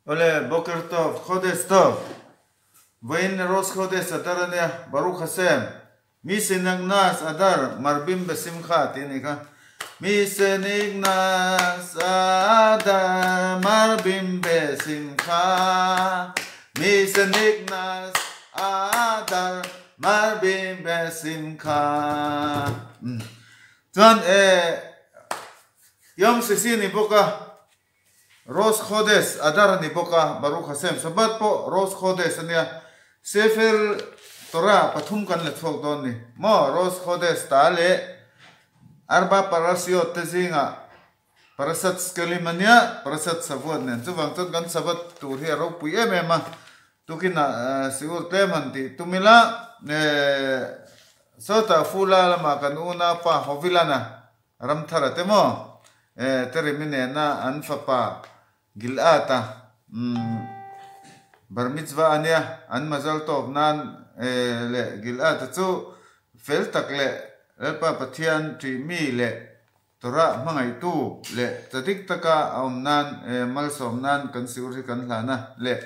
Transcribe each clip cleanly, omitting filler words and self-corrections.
Awle, Boker Tov, Chodesh Tov, Vawiin Rosh Chodesh Adar a nia, Baruch Hashem, Mi Senignas Adar Marbim Besimcha tih a nih kha. Mi Senignas Adar Marbim Besimcha, Mi Senignas Adar Marbim Besimcha. Chuan e Yom Shishi ni bawk a. Rosh Chodesh Adar a ni bawk a, Baruch Hashem Shabbat pawh Rosh Chodesh a nia. Sefer Torah pathum kan la chhuak dawn ni maw? Rosh Chodesh ta leh Arba Parashiot te zingah Parashat Shkelim a nia, Parashat Shavuot nen. Chuvang chuan kan Shabbat tur hi a ropui em em a, tukinah siur tlem han tih tum ila, sawtah Fula lamah kan unaupa Hovilana Ramthara te maw? Eh, Teremi nena an fapa Gil'ata umm Bar Mitzvah a nia, an mazal tawp nan eh leh Gil'ata chu fel tak leh Lalpa Pathian ṭih mi leh Torah hmangaihtu leh chadik taka a awm nan eh malsawm nan kan siur hi kan hlan a leh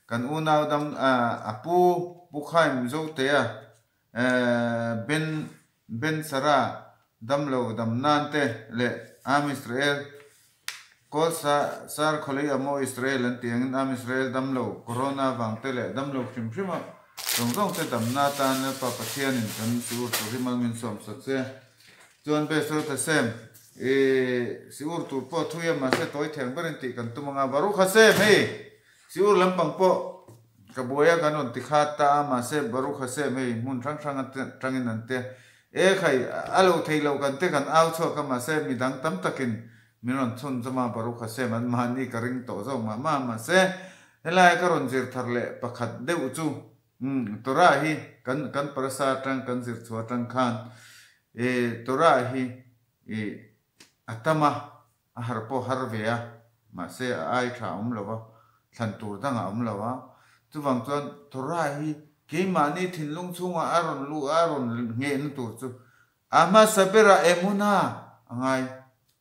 kan unau dang a pu Pu Khaim Zotea eh Ben Ben Sara damlo dam nan te leh Am Israel Kawl sa sar khawlei a maw Israel an tih angin Am Israel damlo Corona vang te leh damlo hrim hrim a zawng zawng te damna atan Lalpa Pathianin kan siur tur hi mal min sawm sak che. Chuan Besor Hashem i siur tur pawh thui a mahse tawi theng berin tih kan tum anga Baruch Hashem hei siur lampang pawh Ka buai a kan rawn ti khat ta a, mahse Baruch Hashem hei hmun hrang hrang atangin an te e khai a lo thei loh kan te kan au chhuak a, mahse midang tam takin min rawn chhun zawm a, Baruch Hashem an mahni ka ring tawh zawk mah mah a, mahse helai ka rawn zir thar leh pakhat deuh chu umm Torah hi kan kan parasa atang kan zir chhuah atang khan e Torah hi i a tam a, A har pawh har ve a, mahse a ai tha a awm lo va, thlan tur dang a awm lo a. Chuvang chuan Torah hi keimahni thinlung chhungah a rawn luh a, a rawn nghehna tur chu a hmasa berah Emuna a ngai.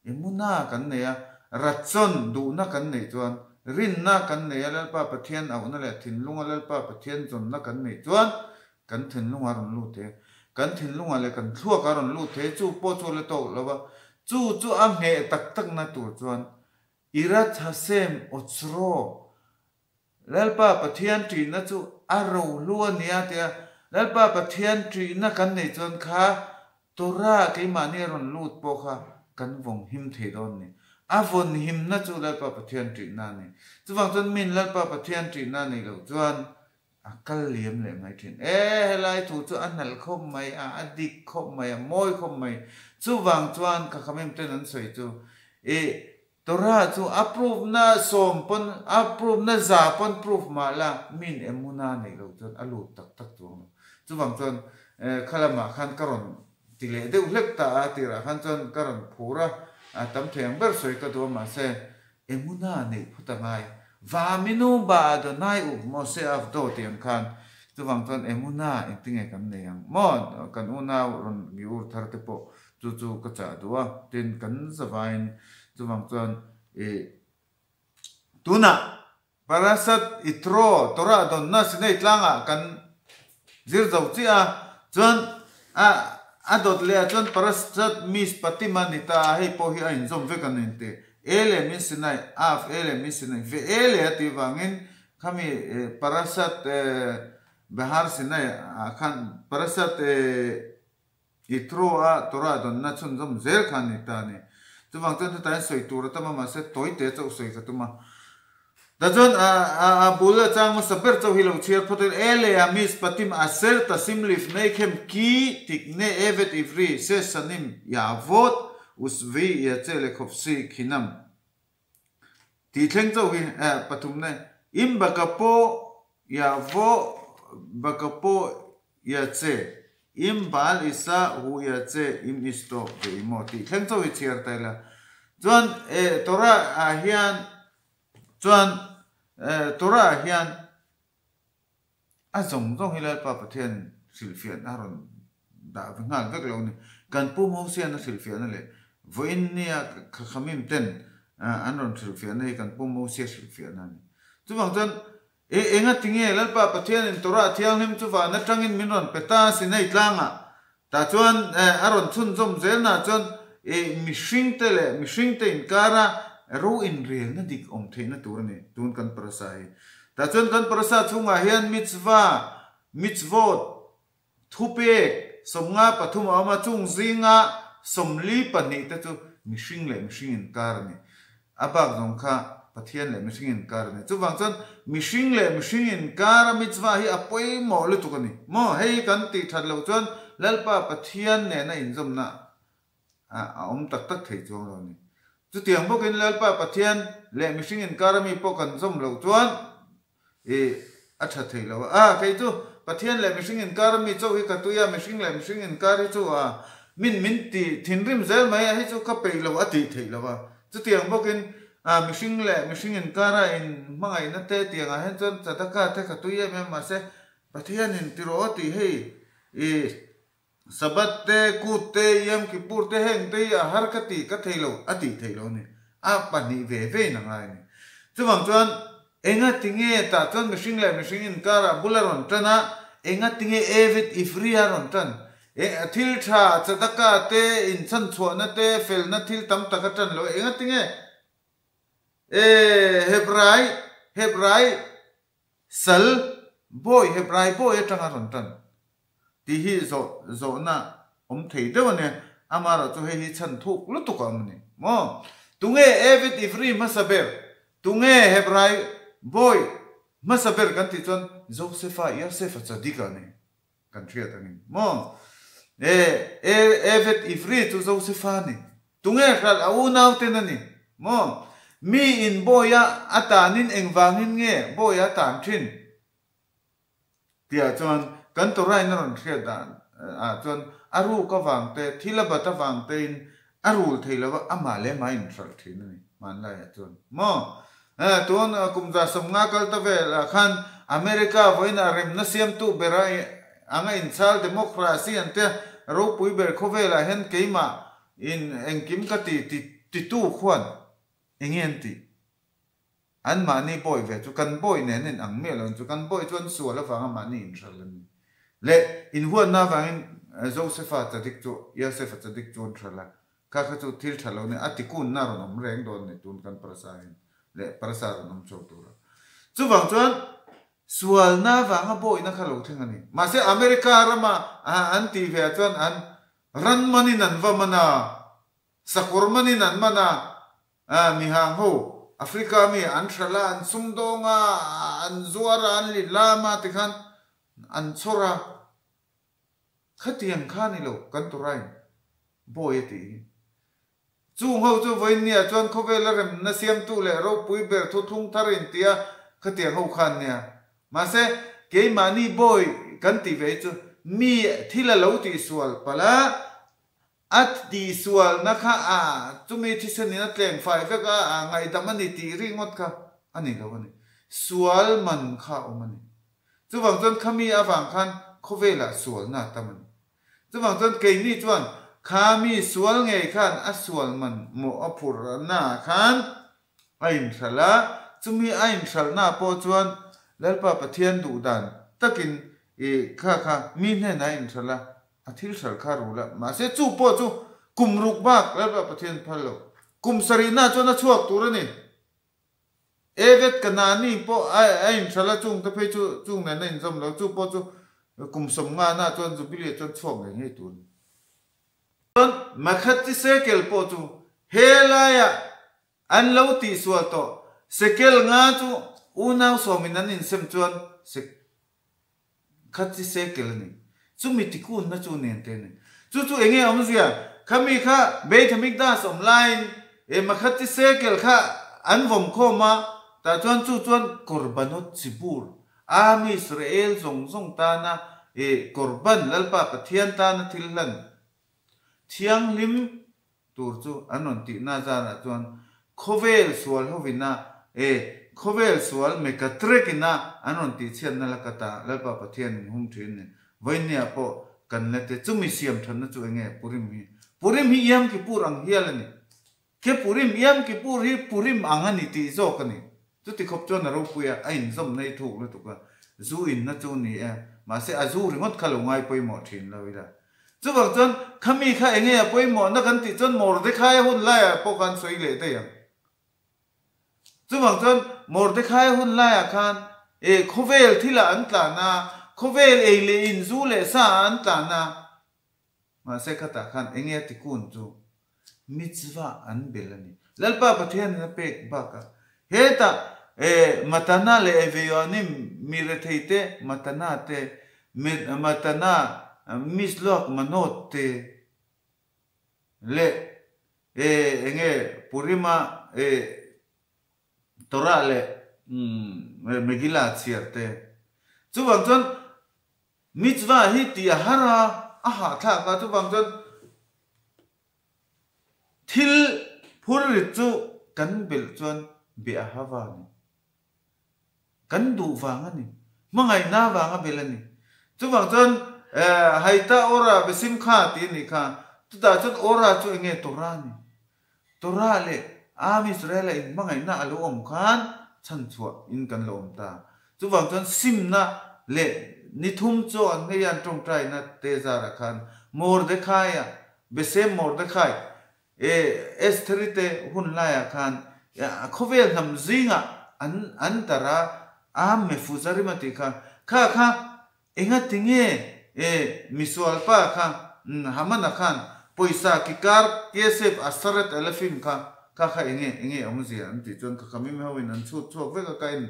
Emuna kan nei a, Ratson duhna kan neih chuan, rinna kan nei a, Lalpa Pathian auhna leh thinlunga Lalpa Pathian zawnna kan neih chuan kan thinlungah a rawn lut thei a, kan thinlungah leh kan thluakah a rawn lut thei a, chu pawh chu a la tawk lo va, chu chu a ngheh tak takna tur chuan Irat Hashem Otsro, Lalpa Pathian ṭihna chu a rohlu a nia tia Lalpa Pathian ṭihna kan neih chuan kha Torah keimahni a rawn lut pawh kha kan vawng him thei dawn a ni. A vawn himna chu Lalpa Pathian ṭihna a ni. Chuvang chuan min Lalpa Pathian ṭihna a neih loh chuan A kal liam leh mai thin. E, helai thu chu a nalh khawp mai a, a dik khawp mai, a mawi khawp mai. Chuvang chuan ka khamim ten an sawi chu, i Torah chu a proof na sawm pawn, a proof na za pawn proof mah la, min emuna neih loh chuan a lut tak tak chuang lo. Chuvang chuan kha lamah khan ka rawn ti leh deuh hlek ta a, tirah khan chuan ka rawn phur a, a tam thei ang ber sawi ka duh a, mahse Emuna neih phawt a ngai. Vaminu ba Adonai up Mose avdo tih ang khan chuvang chuan Emuna engtinge kan nei ang maw? Kan unau rawn ngiur thar te pawh chu chu ka chah duh a, tin kan zavaiin chuvang chuan i tunah Parashat Yitro Torah dawnna Sinai tlangah kan zir zo chiah a, chuan a a dawt leh ah chuan Parashat Mishpatim a ni ta a, hei pawh hi a inzawm vek a ni tih E leh min Sinai, Av e leh min Sinai, ve e leh a tih vangin khami Parashat Behar Sinai ah khan Parashat Yitro a Torah dawnna chhunzawm zel kha a ni ta a ni. Chuvang chuan hetiang sawi tur a tam a mahse tawite chauh sawi ka tum a. Tichuan a bul a chang hmasa ber chauh hi lo chhiar phawt in E leh a Mishpatim Asher Tasim Lifneichem Ki Tikne Evet Ivri Shesh Shanim Yavot Usvi Yatse leh Khawpsi Khinam tih thleng chauh hi pathumna Im Bakapo Yavo Bakapo Yatse Im Baal Isa Hu Yatse Im Isto ve Imo tih thleng chauh hi chhiar ta ila. Chuan Torah ah hian Chuan Torah ah hian a zawng zawng hi Lalpa Pathian hrilhfiahna a rawn dah ve nghal vek lo a ni. Kan Pu Mosiana hrilhfiahna leh vawiin nia Khakhamim ten an rawn hrilhfiahna hi kan Pu Mosia hrilhfiahna a ni. Chuvang chuan, E enga tinge Lalpa Pathianin Torah thianghlim chu van atangin min rawn pe ta Sinai tlangah? Tah chuan a rawn chhunzawm zelnaah chuan e mihringte leh mihringte inkara ro inrelna dik awm theihna tur a ni tun kan parasa hi. Tah chuan kan parasa chhungah hian mitzvah, mitzvot, Thupek 53 a awm a, chung zinga 42 te chu mihring leh mihring inkar a ni. A bak zawng kha Pathian leh mihring inkar a ni. Chuvang chuan mihring leh mihring inkara mitzvah hi a pawimawh lutuk a ni. Maw hei kan tih that loh chuan Lalpa Pathian nena inzawmna a awm tak tak thei chuang lo a ni. Chutiang bawkin Lalpa Pathian leh mihring inkara mi pawh kan zawm loh chuan I a tha thei lo a. A, kei chu Pathian leh mihring inkar a mi chauh hi ka tui a, mihring leh mihring inkar hi chu a min min ti thinrim zel mai a, hei chu ka peih lo a tih theih lo a. Chutiang bawkin a mihring leh mihring inkar a in hmangaihna te tiang ah hian chuan tzedakah te ka tui em em mahse Pathianin ti rawh a tih hei i Sabbath te, Kut te, Yom Kippur te heng te hi a har ka ti ka thei lo a tih theih lo a ni. A pahnih ve vein a ngai a ni. Chuvang chuan enga tinge tah chuan mihring leh mihring inkarah bul a rawn tan a, enga tinge Eved Ivri a rawn tan? E thil tha, tzedakah te, inchhanchhuahna te, felna thil tam tak a tan lo e. Enga tinge e Hebrai, Hebrai Sal bawi Hebrai bawi atanga rawn tan tih hi zawh zawhna awm thei deuh a nia, amaherawh chu hei hi chhan thuk lutuk a awm a ni maw? Tunge Eved Ivri hmasa ber? Tunge Hebrai bawi hmasa ber kan tih chuan Josefa, Yosefa Tzadika a ni. Kan hriat angin maw? E, e, Eved Ivri chu Josefa a ni. Tunge hralh a unau ten a ni maw? Mi in bawi a a tanin engvangin nge bawi a tan thin? Tihah chuan kan Torah in a rawn hriat dan ah chuan a ruk avang te, thil a bat avang te in a rul thei lova amah leh amah a inhralh thin a ni hmanlaiah chuan maw? Tun kum 150 kal ta velah khan America vawiinah remna siamtu bera anga inchhal democracy an tia ropui ber khawvelah hian keimah in engkim ka ti titu khuan enge an tih? An mahni bawi ve chu kan bawi nen a inang miah lo ang chu, kan bawi chu an sual avanga mahni inhral an ni. Leh inhuatna avangin Josefa Tzadik chu, Yosefa Tzadik chu an hral a, kha kha chu thil tha lo nia, a tikunna a rawn awm reng dawn a ni tun kan parasa hian leh parasa rawn awm chho tura. Chuvang chuan sualna avanga bawina kha lo thleng a ni. Mahse America rama an tih ve ah chuan an ran manin an va man a, Sakawr manin an man a, mihang ho, Africa mi an hralh a, an sumdawng a, an zuar a, an lihlam a tikhan an chhawr a. Khatiang kha ni lo kan Torah-in bawi a tih hi. Chung ho chu vawiinniah chuan khawvela remna siamtu leh ropui ber thuthlung thar in tia khatiang ho khan nia. Mahse, keimahni bawi kan tih ve hi chu mi thil a lo tihsual palh a, A tihsualna kha a chumi thisenin a tleng fai vek a, a ngaihdam a ni tih ringawt kha a ni lo a ni. Sual man kha a awm a ni. Chuvang chuan khami avang khan khawvelah sualna a tam a ni. Chuvang chuan keini chuan khami sual ngei khan a sual man mawh a phurhna ah khan a inhralh a, chumi a inhralhna pawh chuan Lalpa Pathian duh dan takin i kha kha mi hnenah a inhralh a, A thil hralh kha rul a, mahse chu pawh chu kum ruk bak Lalpa Pathian phal lo. Kum sarihna chuan a chhuak tur a ni. Eved Kanani pawh a inhralh a, chung te phei chu chung nen a inzawm lo, chu pawh chu kum 50 na chuan Jubilee ah chuan chhuak ngei ngei tur a ni. Chuan Makhathi Sekel pawh chu he laiah an lo tihsual tawh, Sekel nga chu unau sawmin an insem chuan Kha chi sekel a ni. Chumi tikunna chu nen te a ni. Chu chu enge awmzia? Khami kha Beit Hamikdash awm laiin e makhat chi sekel kha an vawm khawm a, tah chuan chu chuan korbanot chibur, Am Israel zawng zawng tana e korban, Lalpa Pathian tana thil hlan thianghlim, tur chu an rawn tih na zanah chuan khawvel sual hovina e khawvel sual mekatrekina an rawn tih chhiatna la ka ta Lalpa Pathian in hum thin ni vawinia pawh kan la te chumi siam thatna chu enge Purim hi Purim hi Yom Kippur ang hial a ni khe Purim Yom Kippur hi Purim ang a ni tih zawk a ni. Chuti khawp chuan a ropui a, a inzawm na hi thuk lutuk a, zu inna chu ni e, mahse a zu ringawt kha lo ngai pawimawh thin lo ila. Chuvang chuan khami kha enge a pawimawhna kan tih chuan Mordecai hun laiah pawh khan sawi leh daih ang. Chuvang chuan Mordecai hun laiah khan e khawvel thilah an tlan a, khawvel ei leh in zu leh sa ah an tlan a, Mahse khatah khan enge a tikun chu mitzvah an bel a ni. Lalpa Pathianin a pek bakah hetah e Matana leh Eveyoanim mi retheite Matana te, Matana Mizluak Manot te leh e enge Purima e Torah leh Megillah chhiar te. Chuvang chuan Mitzvah hi tih a har a, a hahthlak a, chuvang chuan thil phurrit chu kan belh chuan be a ha va a ni. Kan duh vang a ni. Hmangaihna vang a belh a ni. Chuvang chuan Haita Ora Besimkha tih a nih kha, chutah chuan Ora chu eng nge Torah a ni. Torah leh Am Israel-a inhmangaihna a lo awm khan chhanchhuah in kan lo awm ta. Chuvang chuan simna leh ni thum chaw an nghei an tawngtaina te zarah khan Mordecai-a, Besem Mordecai, e Estheri te hun laiah khan khawvel hnam zingah an an darh a, Am Mefuzarim a tih kha, kha kha Engati nge e misual pa kha Hamana khan pawisa kikar Kesef Asaret Alafim kha kha kha enge enge awmzia an tih chuan kha khamim ho in an chhut chhuak vek a ka en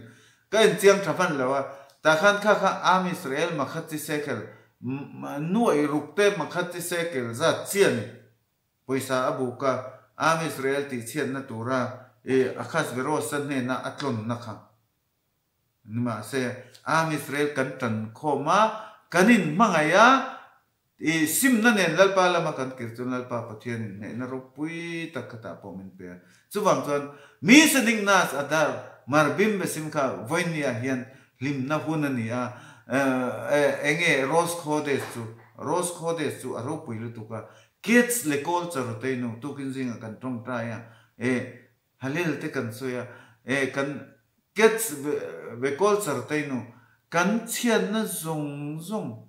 ka en chiang tha hman lo a tah khan kha kha Am Israel makhat chi sekel nuaih ruk te makhat chi sekel zat chian pawisa a buk a Am Israel tih chhiatna tura e Akhasverosa hnena a tlawnna kha. Nimahse, Am Israel kan tan khawm a, kan inhmangaih a, i simna nen Lalpa lama kan kir chuan Lalpa Pathianin hnehna ropui tak khatah pawh min pe a. Chuvang chuan, Mi Saniknas Adar Marbim Besim kha vawinia hian hlimna hun a ni a, enge Rosh Chodesh chu? Rosh Chodesh chu a ropui lutuk a, Kids leh Kawl Charoteinu tukin zingah kan tawngtai a, e Halel te kan sawi a, e kan Cats ve culture te inu kan chhiatna zawng zawng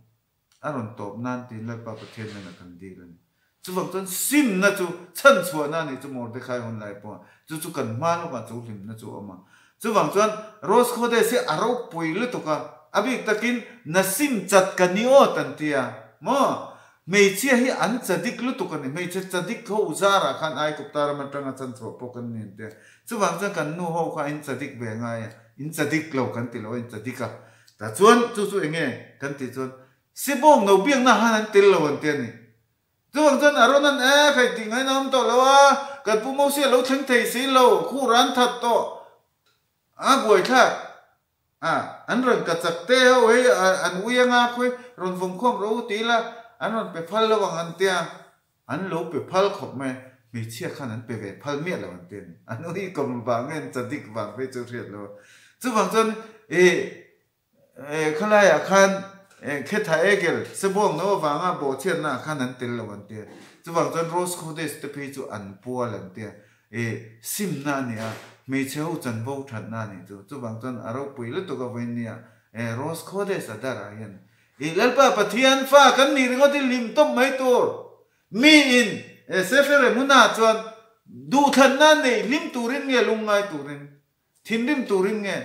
a rawn tawp nan tiin Lalpa Pathian hnenah kan dil a ni. Chuvang chuan simna chu chhanchhuahna a nih chu Mordecai hun lai pawh chu chu kan hma lawkah chu hlimna chu a awm a. Chuvang chuan Rosh Chodesh hi a ropui lutuk a, a bik takin Nasim chat ka ni awt an ti a maw? Hmeichhia hi an chadik lutuk a ni. Hmeichhe chadik ho zarah khan Aikupta ram atanga chanchhuah pawh kan ni an ti a. Chuvang chuan kan nu ho kha in chadik ve ngai a, in chadik lo kan ti lo a, in chadik a. Tah chuan chu chu enge kan tih chuan Sibawng no biakna han an tel lo an ti a ni. Chuvang chuan Aaron an e khai tih ngaina awm tawh lo a, kan Pu Mosia lo thleng thei si lo, khur an that tawh a buaithlak. A, an rawn ka chak te ho hei an ui anga khawi rawn vawm khawm rawh u ti ila an rawn pe phal lo ang an tia, an lo pe phal khawp mai a, hmeichhia khan an pe ve phal miah lo an ti a ni, an ui kawm vang nge an chadik vang phei chu hriat lo a, chuvang chuan i khalaiah khan Khetha Egel Sebuang no avanga bawhchhiatna ah khan an tel lo an tia, chuvang chuan Rosh Chodesh te phei chu an pual an tia. I simna a ni a, hmeichhe ho chanvo thatna a nih chu. Chuvang chuan a ropui lutuk a vawiin nia e Rosh Chodesh Adar ah hian i Lalpa Pathian fa kan nih ringawt hi hlim tawp mai tur. Mi in e Sefer Emunah chuan duhthlanna nei hlim turin nge lungngai turin? Thinrim turin nge?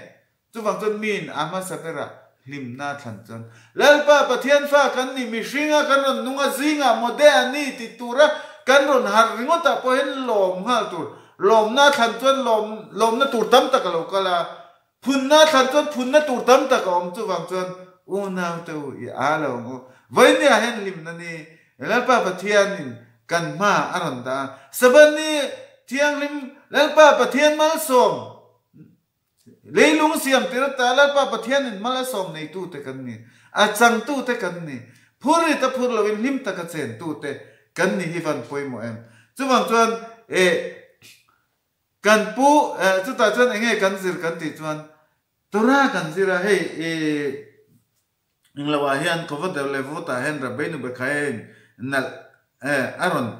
Chuvang chuan miin a hmasa berah hlimna a thlan chuan, Lalpa Pathian fa kan ni, mihringa kan rawn nung a, zingah mawde a ni ti tura kan rawn harh ringawtah pawh hian lawm nghal tur. Lawmna a thlan chuan lawm lawmna tur tam tak a lo kal a, phunna a thlan chuan phunna tur tam tak a awm. Chuvang chuan unaute u i aa lo ang u. Vawinia hian hlimna ni Lalpa Pathianin kan hma a rawn dah a, Sabbath ni thianghlim Lalpa Pathian malsawm leilung siam tir ata Lalpa Pathianin mal a sawm neitute kan ni, a changtute kan ni, phurrit a phur loin hlim taka chentute kan ni hi van pawimawh em? Chuvang chuan eh kan pu eh chutah chuan enge kan zir kan tih chuan Torah kan zir a, hei eh Englo ah hian khaw va der leh vawt ah hian Rabbeinu Bekhaia in nalh eh a rawn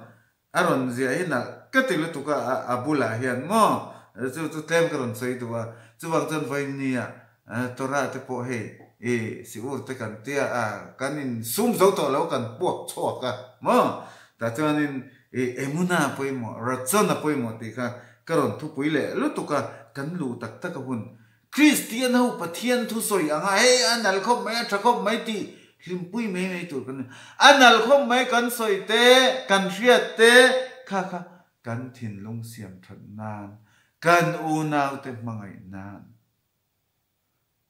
a rawn ziah hi nalh ka ti lutuk a a bulah hian maw chu chu tlem ka rawn sawi duh a. Chuvang chuan vawinia Torah te pawh hei i siur te kan tia a, kan in sum zo tawh lo kan puak chhuak a maw? Tah chuanin i Emuna pawimawh, Ratzon a pawimawh tih kha ka rawn thupui leh lutuk a, kan luh tak tak a hun. Kristian ho Pathian thusawi anga hei a nal khawp mai, a tha khawp mai tih hlimpui mai mai tur kan ni. A nal khawp mai kan sawi te, kan hriat te kha kha kan thinlung siam that nan, kan unaute hmangaih nan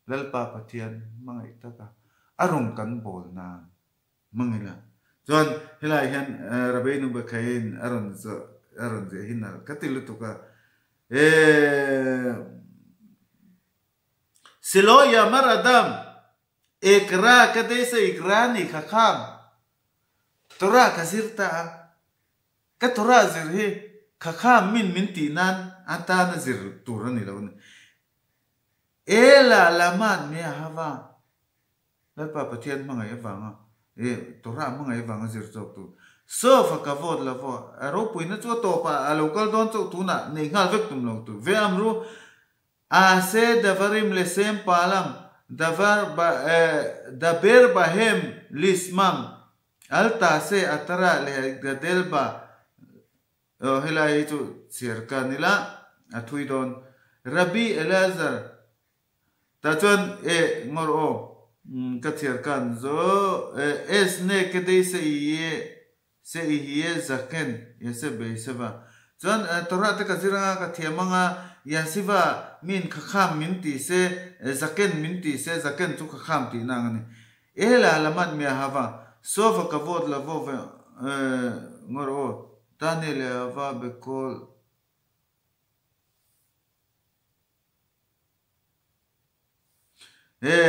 Lalpa Pathian hmangaih taka a rawn kan bawl nan hmangila. Chuan helaiah hian Rabbeinu Bekhaiin a rawn zawh a rawn ziah hi nalh ka ti lutuk a. Silo Yamar Adam Ekra ka deisa ikra ni kha kham Torah ka zir ta a, ka Torah zir hi kha kham min min tih nan atana zir tur a ni lo a ni. Ela laman me ahava Lalpa Pathian hmangaih avanga eh Torah hmangaih avanga zir chawk tur. Sofa ka vote lo vaw a ropuina chu a tawp ah a lo kal dawn chauh tunah nei nghal vek tum lo tur. Ve amru a se davarim le sem palam davar ba eh daber bahem lismam al ta se atara le gadel ba Aw helai hi chu chhiar ka ni la a thui dawn. Rabbi Eleazar tah chuan e ngawr aw ka chhiar khan zo es ne kedei se i ye se i hi ye zaken yase bei se va chuan Torah te ka zir anga ka thiam anga Yasiva min khakham min ti se zaken min ti se zaken chu khakham tihna ang a ni. E la lamat mi a hava sofa ka vote la vo ve ngawr aw tani le ava be call e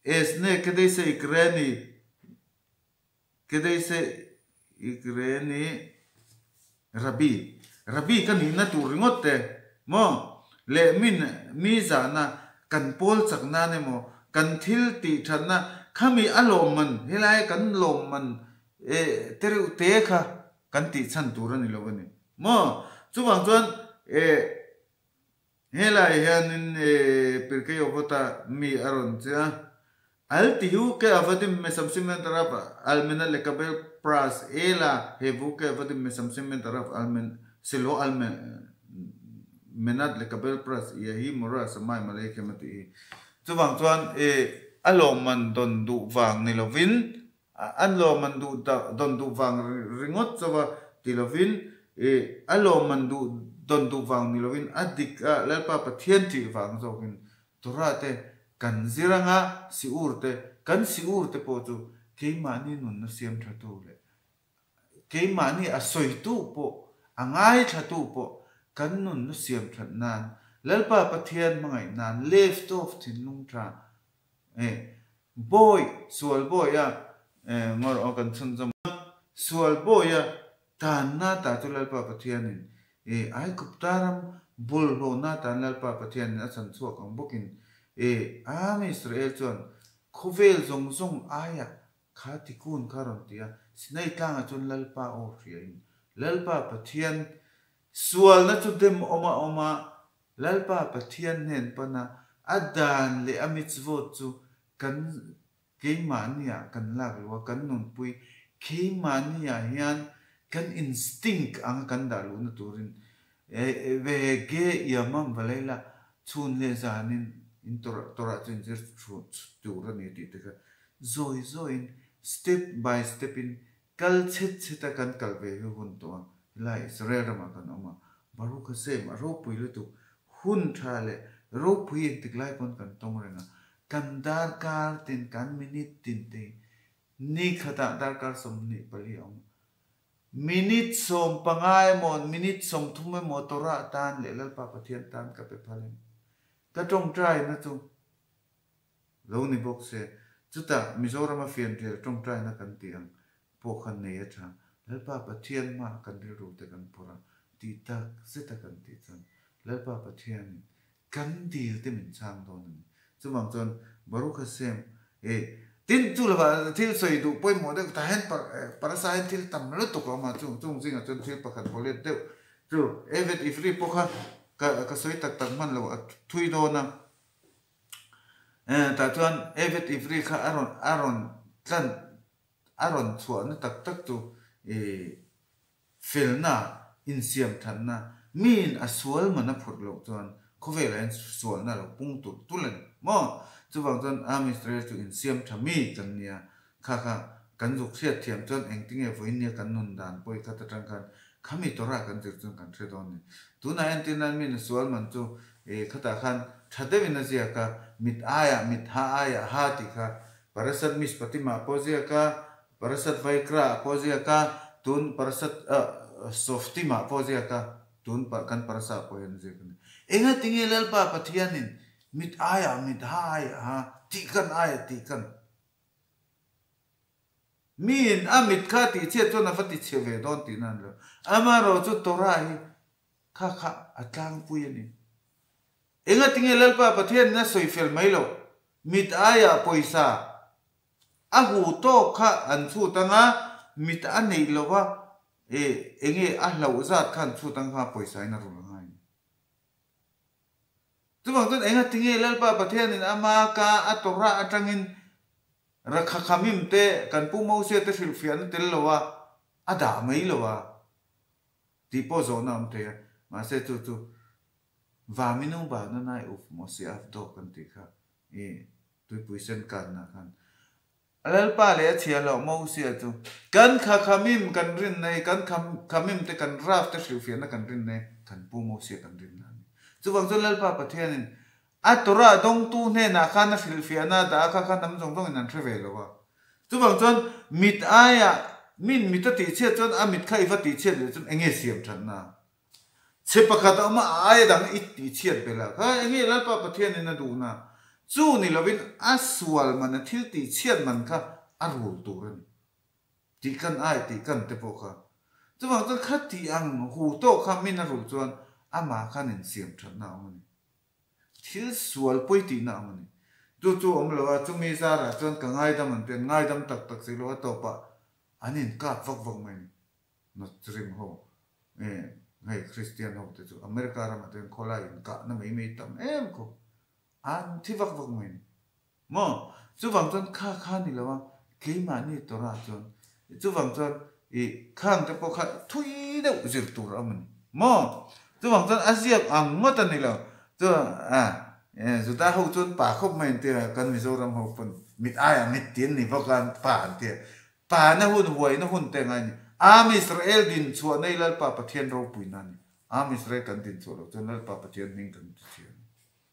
esne kedei se ikreni kedei se ikreni Rabbi Rabbi ka nihna tur ringawt te maw leh min mi zahna kan pawl chak nan emaw kan thil tih thatna khami a lawmman helai kan lawmman eh te reuh te kha kan tih chhan tur a ni lo a ni maw chuvang chuan eh Helai hianin Pirkei Avota mi a rawn che a, Al tihu ke avadim me samsim men taraf almena lekabel pras ela hevu ke avadim me samsim men taraf almen silo almen menat lekabel pras iahi mora samai maleikhem a tih hi. Chuvang chuan a lawmman dawn duh vang ni lovin An lawmman duh dawn duh vang ringawt chauh a ti lovin, i a lawmman duh dawn duh vang ni lovin a dik a Lalpa Pathian ṭih vang zawkin Torah te kan zir anga siur te kan siur te pawh chu keimahni nunna siam ṭhatu leh keimahni a sawitu pawh a ngaithlatu pawh kan nunna siam ṭhat nan Lalpa Pathian hmangaih nan left off thinlung ṭha Bawi, sual bawi a ngawr aw kan chhunzawm a, sual bawi a tanna ta chu Lalpa Pathianin e Aigupta ram bawlhhlawhna tan Lalpa Pathianin a chhan chhuak ang bawkin e Am Israel chuan khawvel zawng zawng aiah kha tikun kha rawn ti a, Sinai tlangah chuan Lalpa aw hriain Lalpa Pathian sualna chu dem awm a awm a, Lalpa Pathian hnen pana a dan leh a mitzvot chu kan keimahniah kan lak luh a, kan nunpui keimahniah hian kan instinct anga kan dah luhna turin ve ge yamam valeila chhun leh zanin in Torah chu inzir tur a ni tih te kha zawi zawiin step by step in Kal chhet chhet a kan kal ve hi hun tawh a, helai Israel ramah kan awm a, Baruch Hashem a ropui lutuk, hun tha leh ropui engtik lai pawn kan tawng reng a, kan darkar tin, kan minute tin te hi ni khatah darkar 24 a awm a, minute 15 emaw minute 30 emaw Torah tan leh Lalpa Pathian tan ka pe phal em? Ka tawngtaina chu Lo ni bawk se, chutah Mizorama fianrial tawngtaina kan tih ang pawh khan nei a tha. Lalpa Pathian hmaah kan rilru te kan phawrh a, tih tak zeta kan tih chuan Lalpa Pathianin kan dil te min chhang dawn a ni. Chuvang chuan Baruch Hashem e tin chu lovah thil sawi duh pawimawh deuh tah hian parasa hian thil tam lutuk a awm a, chung zingah chuan thil pakhat bawlet deuh chu Evet Ivri pawh kha. Ka ka sawi tak tak hman lo a thui dawn a. Tah chuan Evet Ivri kha a rawn a rawn tlan a rawn chhuahna tak tak chu ih felna, insiam thatna, miin a sual man a phurh loh chuan khawvelah hian sualna a lo pung tulh tulh a ni maw? Chuvang chuan Am Israel chu insiam tha mi kan nia, kha kha kan zuk hriat thiam chuan engtinge vawiin kan nun dan pawi khat atang khan khami Torah kan zir chuan kan hre dawn a ni. Tunah entir nan miin a sual man chu ih khatah khan tha deuhin a ziak a, mit aiah mit, ha aiah ha tih kha Parasat Mishpatim ah pawh a ziak a, Parasat Vaikra ah pawh a ziak a, tun Parasat Softim ah pawh a ziak a, tun kan Parasa ah pawh hian a ziak a ni. Engatinge Lalpa Pathianin mit aiah mit, ha aiah ha, tih kan aiah tih kan. Miin a mit kha tihchhiat chuan a va tichhe ve dawn tihna a ni lo. Amaherawhchu Torah hi kha kha a tlangpui a ni. Engatinge Lalpa Pathianin a sawi fel mai loh? Mit aiah pawisa a hu tawk kha an chhut anga, mit a neih lova e enge a hlauh zat kha an chhut ang kha pawisa in a rul angai a ni. Chuvang chuan engatinge Lalpa Pathianin ama ka a Torah atangin Rakhakhamim te kan Pu Mosia te hrilhfiahna tel lo a a dah mai lo a tih pawh zawhna a awm thei a, mahse chu chu Vaminu Bana Nai Uf Mosia Avdo kan tih kha i tuipui sen kanna khan a Lalpa leh a chhia hlauh Mosia chu kan kha khamim kan rinna hi kan khamim te kan Rav te hrilhfiahna kan rinna hi kan Pu Mosia kan rinna a ni. Chuvang chuan Lalpa Pathianin a Torah dawngtu hnenah khan a hrilhfiahna a dah a kha kha hnam zawng zawngin an hre ve lo a. Chuvang chuan mit aiah min mit a tihchhiat chuan a mit kha i va tihchhiat leh chuan enge siam thatna? Chhe pakhat a awm a, a aia dang i tihchhiat belh a, kha enge Lalpa Pathianin a duhna? Chu ni lovin a sual man, a thil tihchhiat man kha a rul tur a ni. Tih kan ai tih kan te pawh kha. Chuvang chuan kha tih ang hu tawk kha min a rulh chuan amah khan insiam thatna a awm a ni. Thil sual pawi tihna a awm a ni. Chu chu a awm lo a, chumi zarah chuan ka ngaidam an ti, an ngaidam tak tak si lo a tawpah an inkap vak vak mai a ni. Muslim ho eh hei Christian ho te chu America ramah te hian khawlai inkahna mai mai tam em khawp an thi vak vak mai a ni maw? Chuvang chuan kha kha ni lo a keimahni Torah chuan chuvang chuan ih khang te pawh kha thui deuh zir tur a awm a ni maw? Chuvang chuan a ziak ang ngawt a ni lo chu a Juda ho chuan pa khawp mai an ti a kan Mizoram ho pawn mit aiah mit ti an ni bawk a pa an ti a Pahna hun, huaina hun te ngai a ni. Am Israel din chhuah nei Lalpa Pathian ropuina a ni. Am Israel kan din chhuah loh chuan Lalpa Pathian hming kan ti thiam a ni.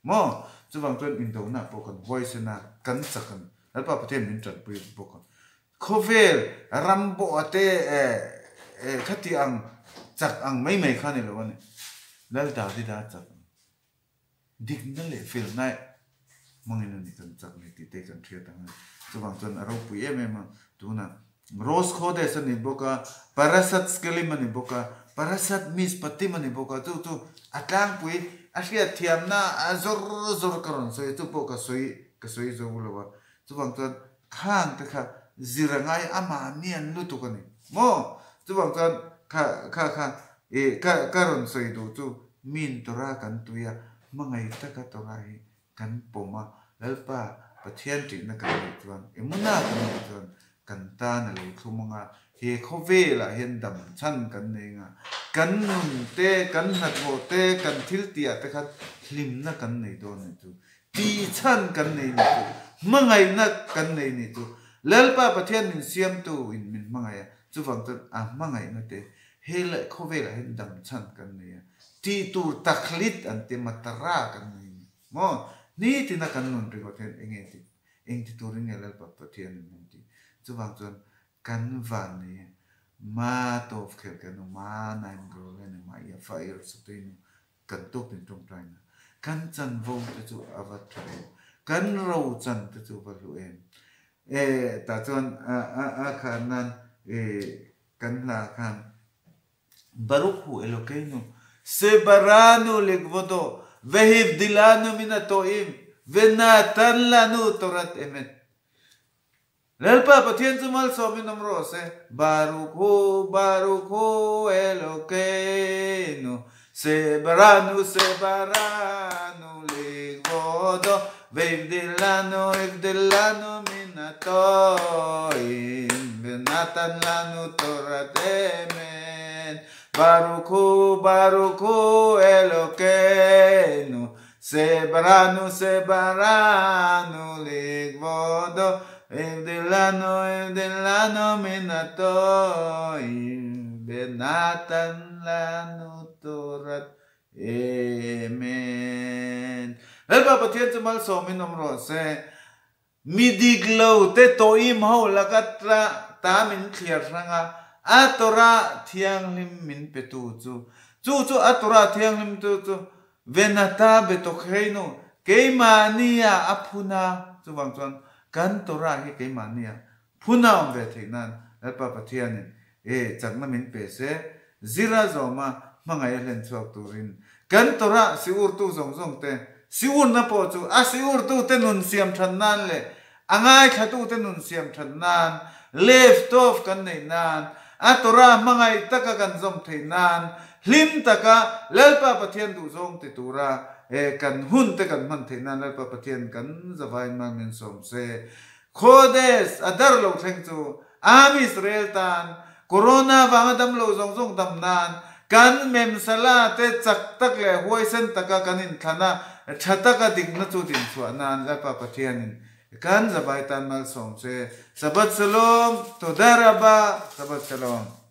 Maw? Chuvang chuan indona pawh kan huaisen a, kan chak a ni. Lalpa Pathian min tanpui bawk a. Khawvel ram pawh a te eh khati ang chak ang mai mai kha a ni lo a ni. Lal Davida chak ang. Dikna leh felna hmangin a ni kan chak ni tih te kan hriat ang a. Chuvang chuan a ropui em em a, tunah Rosh Chodesh a ni bawk a, Parashat Shkelim a ni bawk a, Parashat Mishpatim a ni bawk a, chu chu a tlangpui a hriat thiamna a zawr zawr ka rawn sawi a, chu pawh ka sawi ka sawi zo lo a. Chuvang chuan khang te kha zir a ngai amah nian lutuk a ni maw? Chuvang chuan kha kha kha ih ka ka rawn sawi duh chu Min Torah kan tui a, hmangaih taka Torah hi kan pawm a, Lalpa Pathian ṭihna kan neih chuan, Emuna kan neih chuan kan tan a lo thlum ang a, he khawvelah hian dam chhan kan nei ang a, kan nun te, kan hnathawh te, kan thil tihah te khan hlimna kan nei dawn a ni chu, tih chhan kan nei ni chu, hmangaihna kan nei ni chu, Lalpa Pathian min siamtu in min hmangaih a, chuvang chuan a hmangaihna te He leh khawvelah hian dam chhan kan nei a, tih tur takhlit an ti matara kan nei a ni maw? Nitina kan nun ringawt hian eng nge tih, eng ti turin nge Lalpa Pathianin min tih? Chuvang chuan kan van nei a, ma tawp khel kan u, ma nain gawlene ma ia fa ir suteinu kan tawpin tawngtaina kan chanvo te chu a va tha em, kan ro chan te chu va hlu em. E tah chuan a a a khan nan e Kan hla khan Baruch hu Elokeinu sebaranu likvodo vehivdilanu min atoim venatan lanu torat emet. Lalpa Pathian chu malsawmin awm rawh se, Baruch hu, Baruch hu Elokeinu Sebaranu sebaranu ligvodo Veivdilanu ivdilanu minatoim Venatan lanu Torat emet Baruch hu Baruch hu Elokeinu Sebaranu sebaranu ligvodo Ivdilanu ivdilanu minatoim Venatan lanu Torat Amen. Lalpa Pathian chu malsawmin awm rawh se. Mi dik lo te tawhim ho laka tla ta min thliar hrang a, a Torah thianghlim min petu chu. Chu chu a Torah thianghlim tu chu Venata Betokheinu, keimahnia a phun a, chuvang chuan kan Torah hi keimahnia phun a awm ve theih nan Lalpa Pathianin e chakna min pe se, zira zawma hmangaih a hlen chhuak turin kan Torah siurtu zawng zawng te siurna pawh chu a siurtute nun siam that nan leh a ngaithlatute nun siam that nan Lev Tov kan neih nan a Torah hmangaih taka kan zawm theih nan hlim taka Lalpa Pathian duhzawng ti tura e kan hun te kan hman theih nan Lalpa Pathian kan zavain mal min sawm se. Khodesh a dar lo thleng chu Am Israel tan Corona vanga dam lo zawng zawng dam nan kan memsala te chak tak leh huaisen taka kan inthlan a, tha taka dikna chu dinchhuah nan Lalpa Pathianin kan zavai tan malsawm se. Shabbat Shalom, Toda Rabba, Shabbat Shalom.